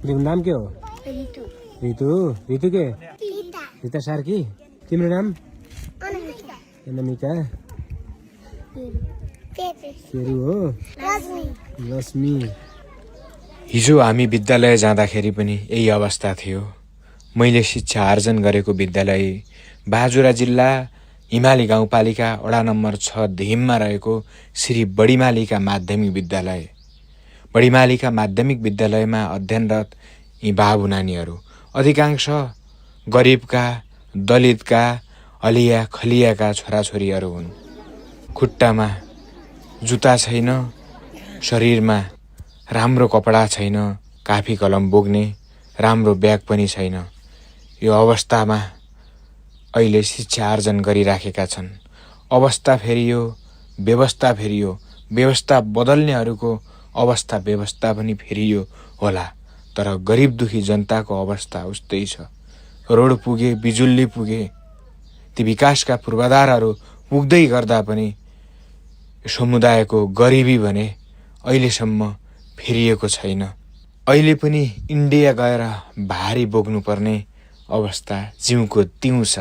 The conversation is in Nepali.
तिम्रो नाम के हो? रितु। रितु के? रिता सार्की। तिम्रो नाम? अनामिका। केरु हो? रश्मि। हिजो हामी विद्यालय जाँदाखेरि पनि यही अवस्था थियो। मैले शिक्षा आर्जन गरेको विद्यालय बाजुरा जिल्ला हिमाली गाउँपालिका वडा नम्बर 6 धिममा रहेको श्री बडीमालिका माध्यमिक विद्यालय। बडीमालिका माध्यमिक विद्यालयमा अध्ययनरत यी बाबु नानीहरू अधिकांश गरिबका, दलितका, हलिया खलियाका छोराछोरीहरू हुन्। खुट्टामा जुत्ता छैन, शरीरमा राम्रो कपडा छैन, काफी कलम बोक्ने राम्रो ब्याग पनि छैन। यो अवस्थामा अहिले शिक्षा आर्जन गरिराखेका छन्। अवस्था फेरियो, व्यवस्था फेरियो, व्यवस्था बदल्नेहरूको अवस्था व्यवस्था पनि फेरियो होला, तर गरिब दुखी जनताको अवस्था उस्तै छ। रोड पुगे, बिजुली पुगे, ती विकासका पूर्वाधारहरू पुग्दै गर्दा पनि समुदायको गरिबी भने अहिलेसम्म फेरिएको छैन। अहिले पनि इन्डिया गएर भारी बोक्नुपर्ने अवस्था जिउको तिउँ छ।